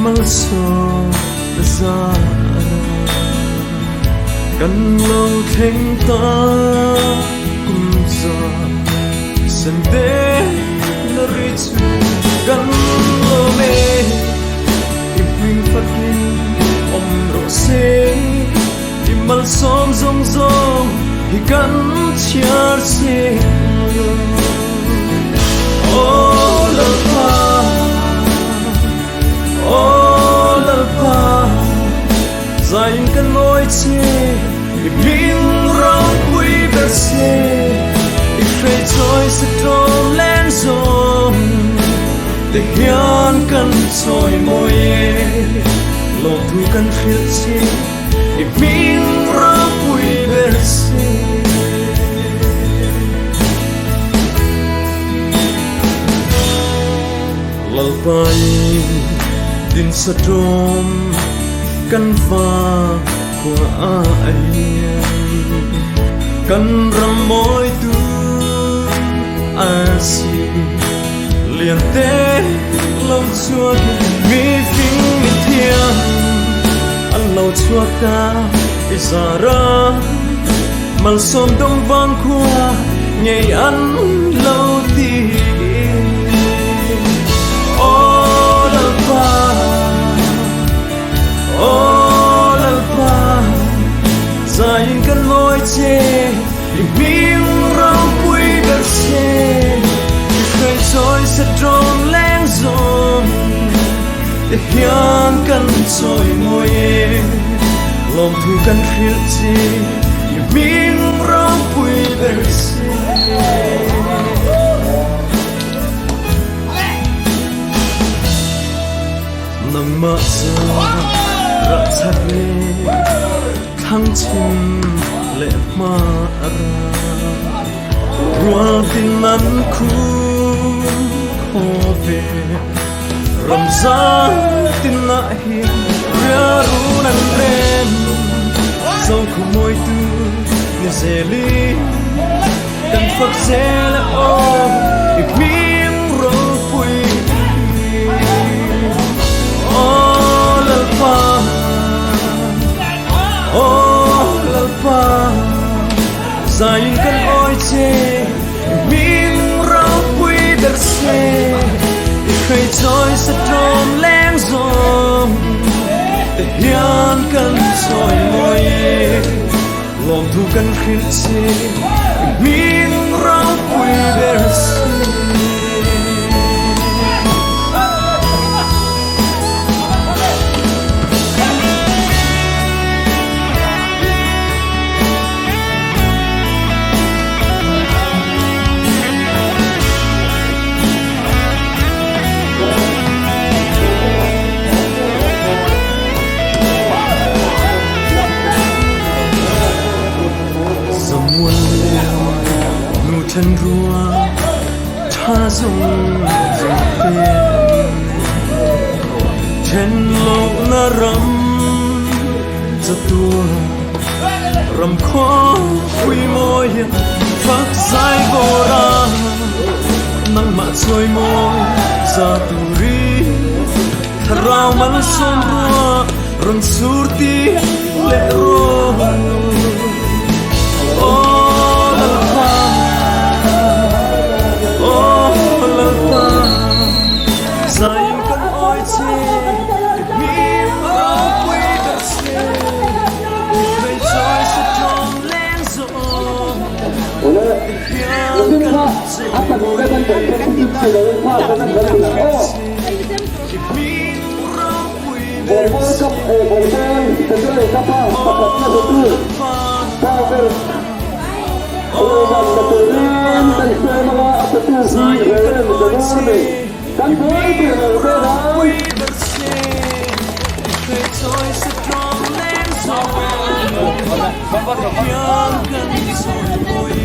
Malsawm na zara kan lo thleng ta kum za sen te na ri chu kan lawm e i hming fakin awm rawh se i malsawm zawng zawng hi kan chhiar seng lo Aw Lalpa Aw Lalpa zain kan nawi che i hming ropui ber se i hrei chawi se tlawm leng zawng te hian kan chawi mawi e lawmthu kan hrilh che i hming ropui ber se. Lalpain din sa ṭawm kan fa khua a hian kan ram mawitu a si lian te lo chhuak mi fing mi thiam an lo chhuak ta i zara malsawm dawng vang khua ngei an lo ti. Aw Lalpa, aw Lalpa, zain kan mawi che, i hming ropui ber che, i hruai chawi sa ṭawm leng zawng, ti hian kan chawi mawi e, lawmthu kan hrilh che, i hming ropui ber che. Nangmah cu rak chak le thlang chim le hma a ra. Rual tin an khum khaw ve ramzang tin ah hin riarun an rem zo khu mawi tu ni zelin Kan fak zel a aw i hming ropui Aw Lalpa Aw Lalpa Zain kan awi che i hming ropui ber se i hrei chawi sa ṭawm leng zawng te hian kan chawi mawi e. Lawmthu kan hrilh che i hming ropui ber se. Zamual nu then rua tha zung zung te then lo na ram chatua ram kho pui mawi phak zai bora nangmah chawi mawi za turi Thlarau malsawm ruah rawn sur ti leh rawh. Aw Lalpa, aw Lalpa, zain kan awi che, i hming ropui ber che, i hrei chawi sa ṭawm leng zawng, i hian kan che mawi.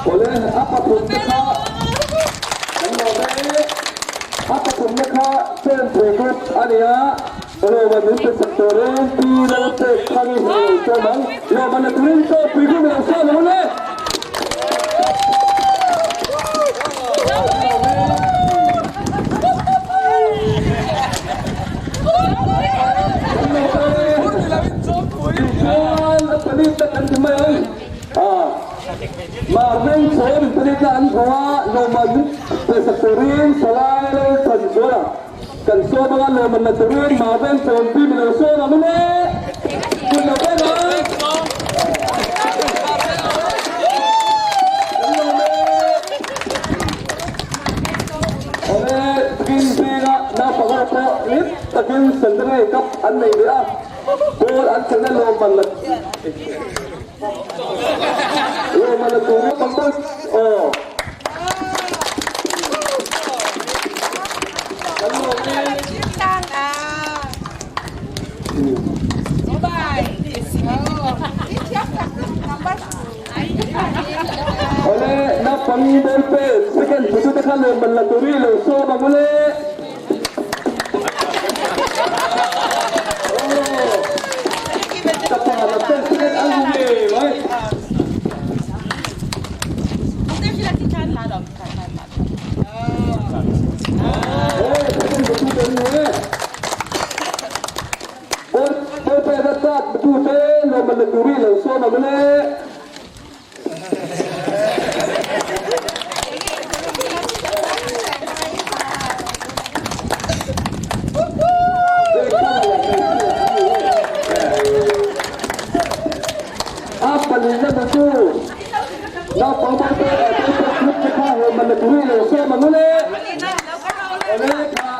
Awle, a pathumna kha kan lawm e. A pathumna kha Chengpui Group a ni a, lawmman min pe sak turin Pi Lalpek Thangi hi lo sawm ang. Lawmman la turin Chengpui Group lo sawm ang ule. Tichuan a pali-te kan ti mai ang. Marvin Chhawm pali-te an hmu a, lawmman pe sak turin Salai Lalthanzuala kan sawm anga lawmman la turin Marvin Chhawm pi mi lo sawm ang ule. Kut lo pek ang. Kan lawm e. Awle Green Veng-a naupang ho pawh hlim takin Centenary Cup an nei leh a, ball an khelhna lawmman la lawmman la turin pangpang aw kan lawm e. Awle naupang ball pe second phutu te kha lawmman la turi lo sawm ang ule. Ka pa la ten second ang hu ngei mai. Hey, second phutu te ni e. Ball ball pe na tat phutu te lawmman la turi lo sawm ang ule. A palina na chu naupang te te te group te kha he man turi lo sawm ang ule. Ole kha.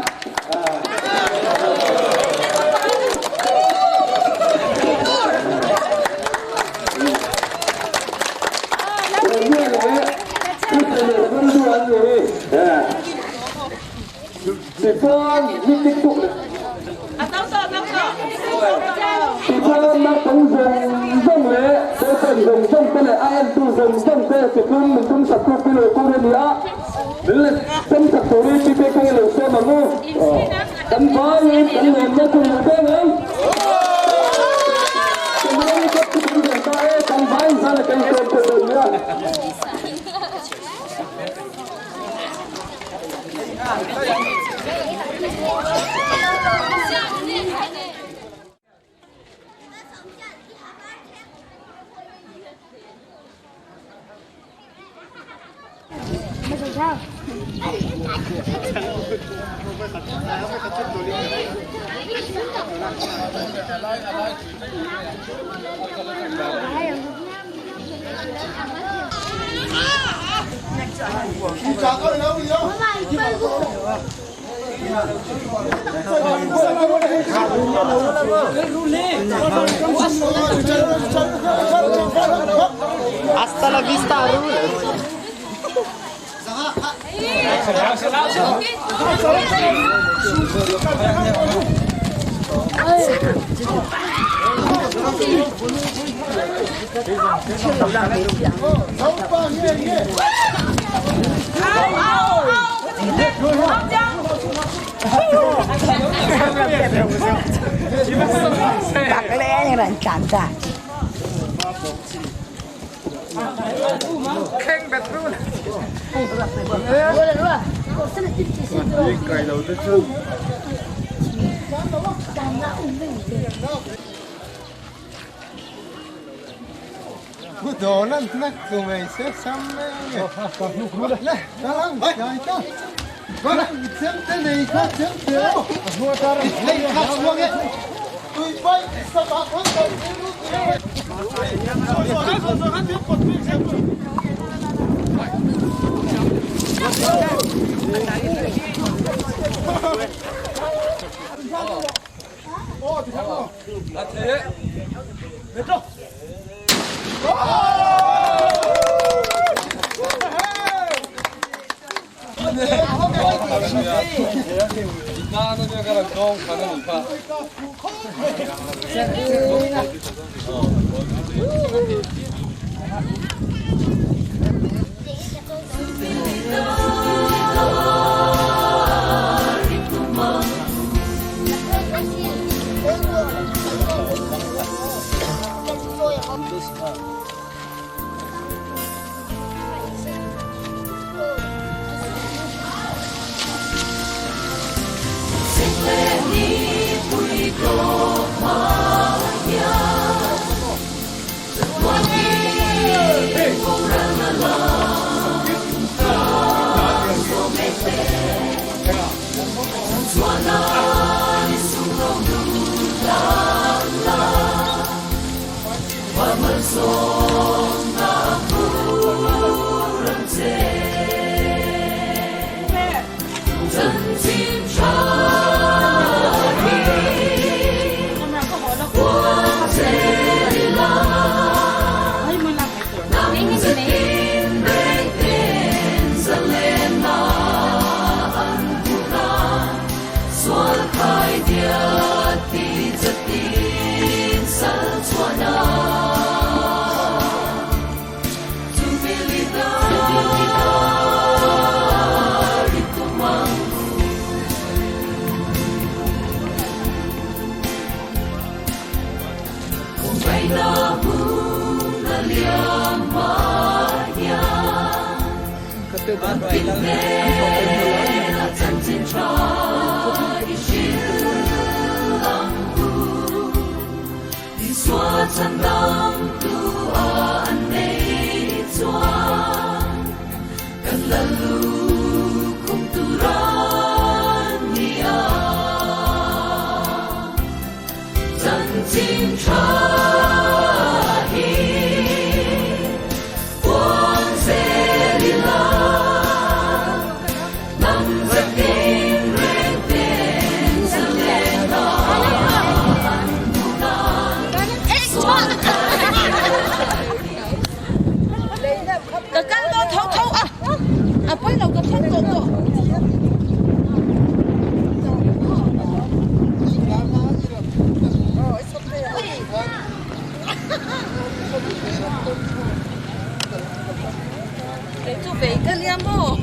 Tichuan naupang zawng zawng leh boyfriend zawng zawng te leh a entu zawng zawng te chitlum min tum sak tu pi lo tur a ni a, min la tum sak turin pi pek phei lo sawm ang u. Kan vaiin kan lawmna chu lo peng ang. Kan kap chu kan zawng ta e, kan vaiin zan a kan sawm thei dawn nia. Hasta la vista, Rule. Ka kal dawn tho tho a, a pawi lo ka thleng tawh tawh. Kei chu vei ka nia maw?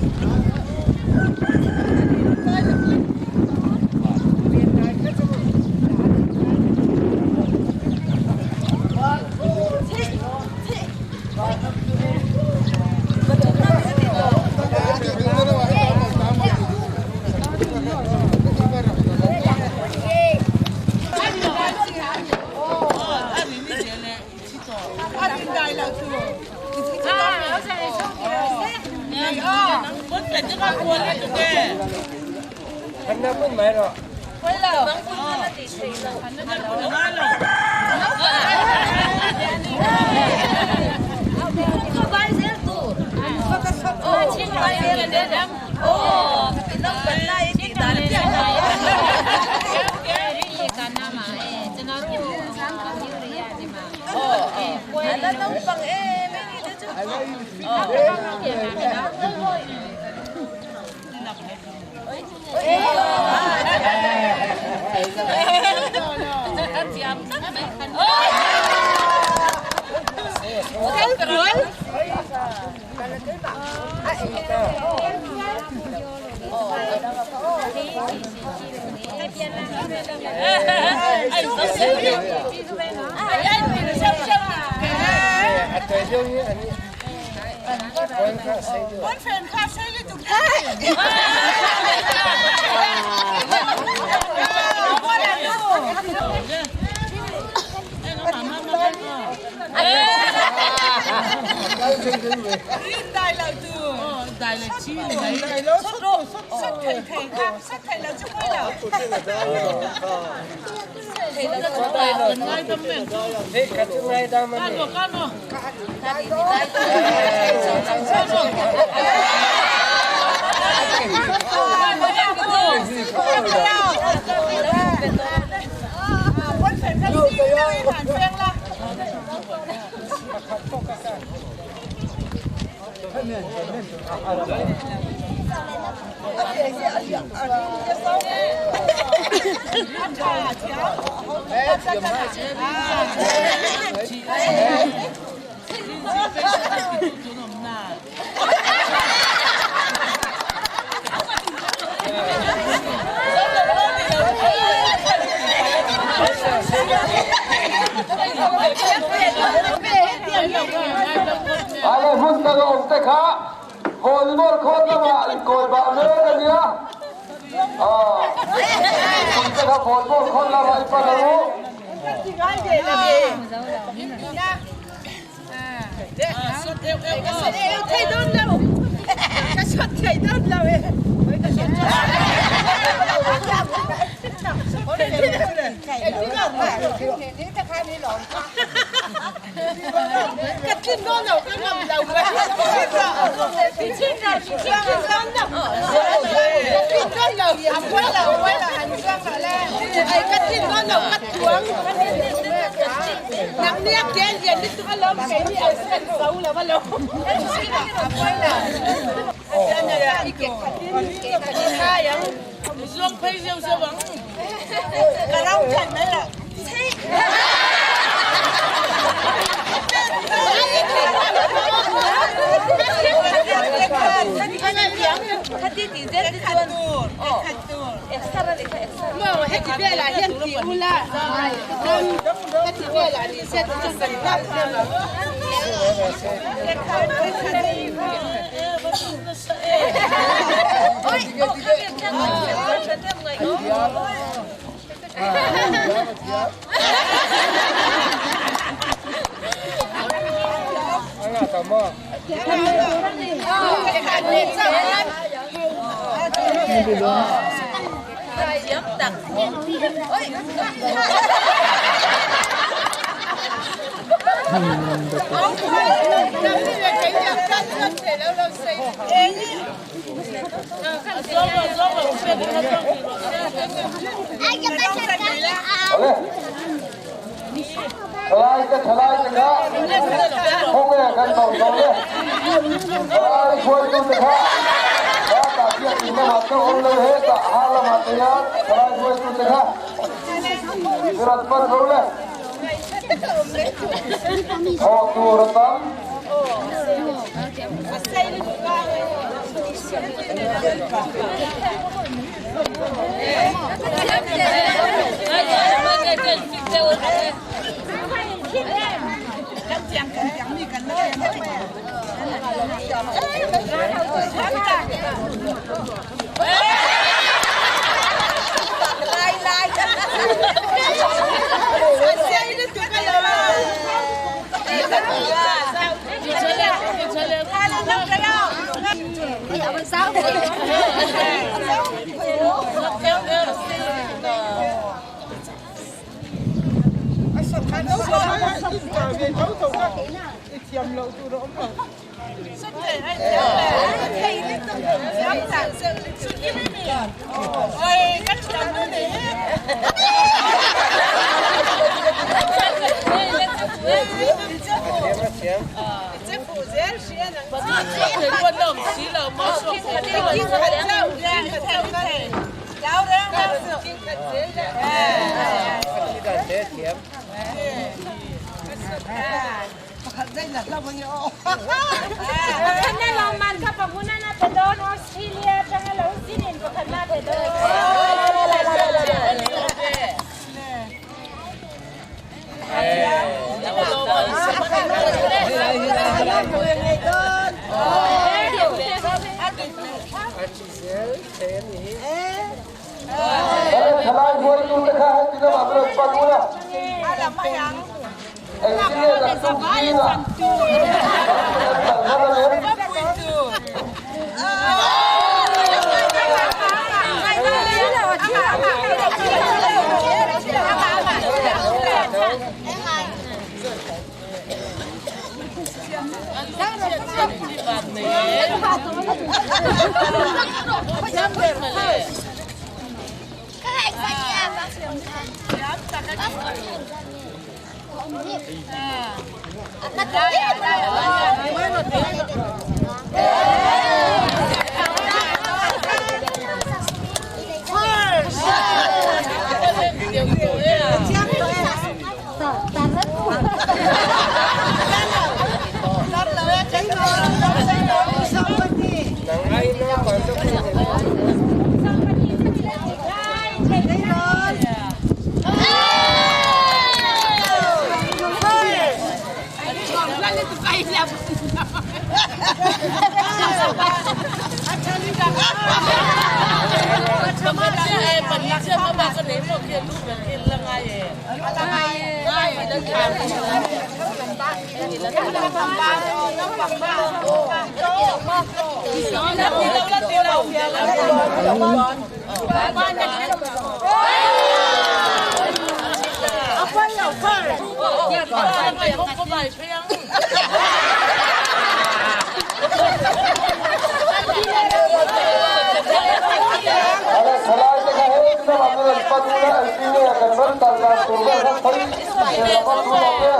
Ale hun dang a awm te kha volleyball court lamah inkawi bah mek a nia. Aw, hun te kha volleyball court lamah i pan ang u. Awle. Thalai te thalai te kha khawnge kan ko zo le. Thalai hruaitu te kha kha ta biakinn lamah te awm lo he tah ha lamah te hian thalai hruaitu te kha i rawn pan zo le. Thawh tur a tam. Thalai hruaitu te kha heti lamah min rawn pan ula. Engtin nge kan tum zingah kan kal hman a lem? Ale thalai te kha hei lamah min rawn pan ula engtin nge kan rawn tal dan tur vel kha sawi zel a va tul lo ve.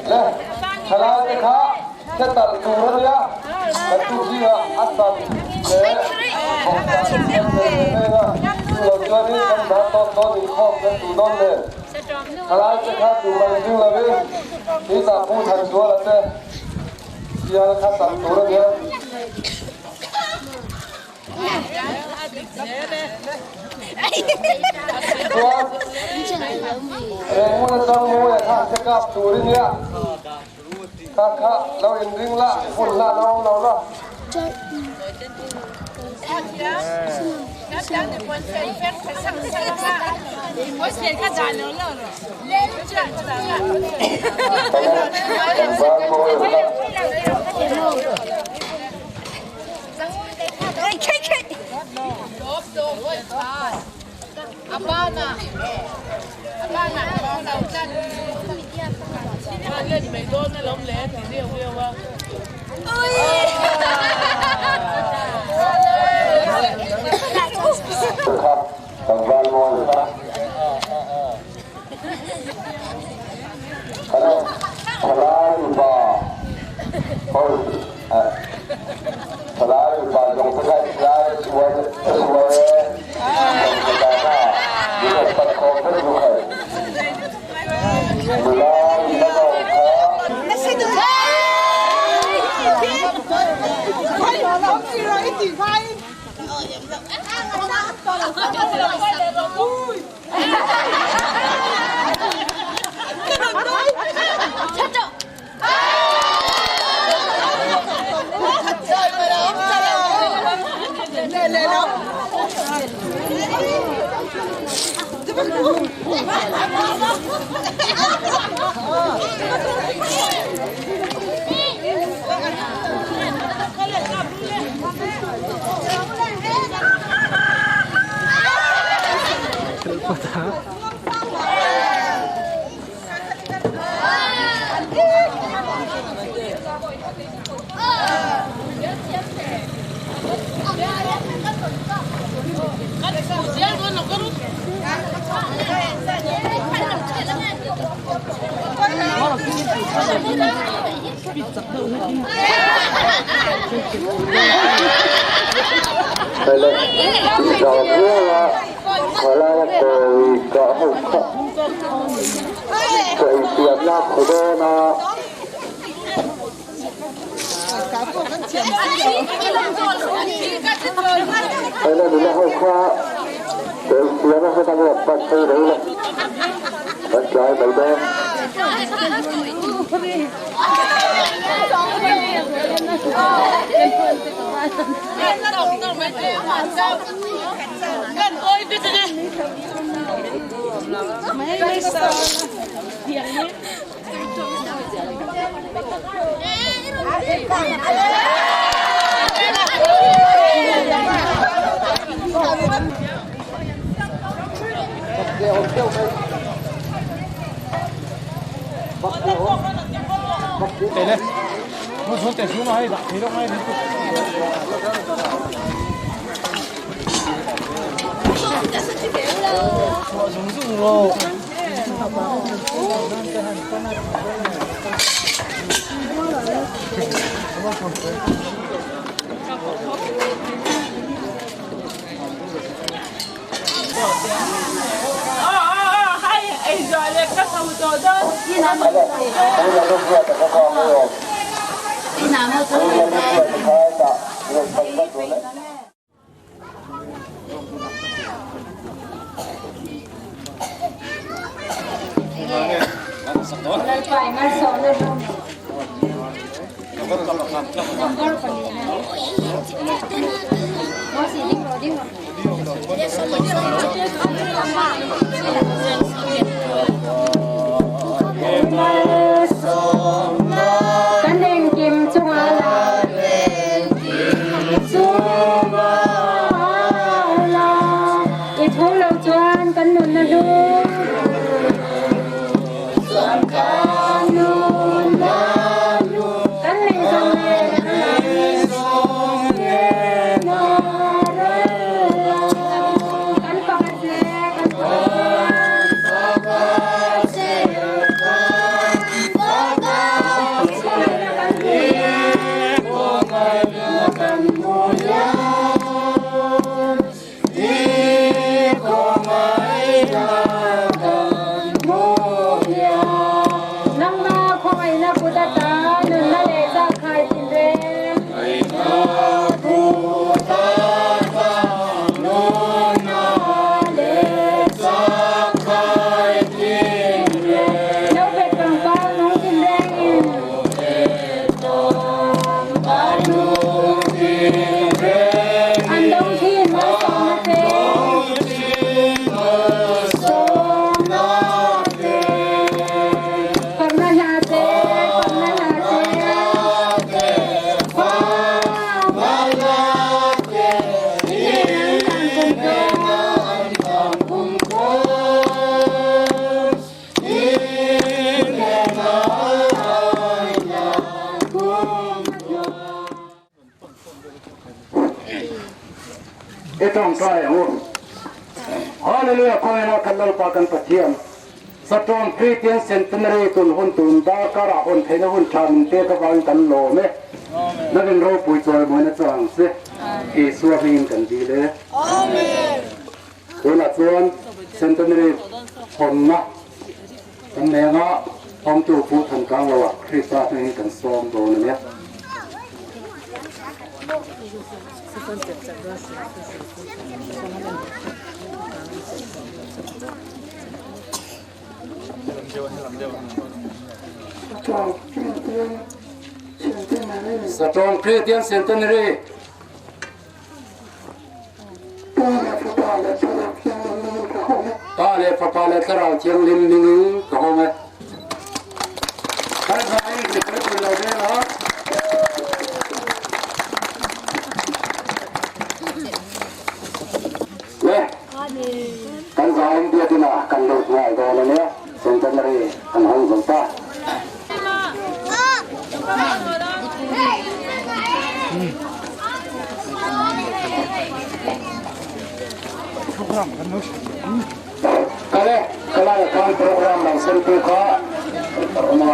Le, thalai te kha setal tur a nia, kan tu zingah a tam leh bawk dan kan nei ve veng a, chulo chuanin kan dah tawn dawn inkhawm kan duh dawn nen. Thalai te kha duh mai zing lovin keitah Pu Thanzuala te sial kha tam tur a nia. Chuan Rengmun atang Mawia kha se kap tur i nia, kha kha lo inring la, hun la lo lo la. Kha tlangval mawi kha Hello thalai upa ho thalai upa zawng te kha tlai suai suai e Dawngte min rawn pan khawm vek lu khai nula in a nawm kha. Hei le, i zau viau a. Khalaia kawi kah ho kha chaw insiamna khaw dawn a. Hela nula ho kha chaw insiamna hmun a rawn pan phei rei lo, kan tlai mai dawn. Kan engkim chungah la la i tho lo chuan kan nun a hlu kan lei zawng nen kan pakhat le kan Nangmah khawngaihnak kut ata nunnak le zahkhai tinreng. Lopet pangpar nung tinreng in. An dong chin malsawmnak te. Fakna hla te, fakna hla te. I tawngtai ang u. Hallelujah Khawiah kan Lalpa kan Pathian Saṭawn Christian Centenary tun hun tun darkar ah hawn theihna hun tha min pek avangin kan lawm e. Nangin ropui chawimawina chu ang che. Isua hmingin kan dil e. Tunah chuan Centenary hawnna kan nei anga hawngtu Pu Thankangloa Krista hmingin kan sawm dawn a nia. Satawng Christian Centenary Pa leh Fapa leh Thlarau Thianghlim hmingin ka hawng e. Kan zai mipui pui lo vel a. Le, kan zaiin biakinn ah kan lut ngai dawn a nia, Centenary kan hawng zo ta. Kale, kalai khan program lang sentu kha awm a.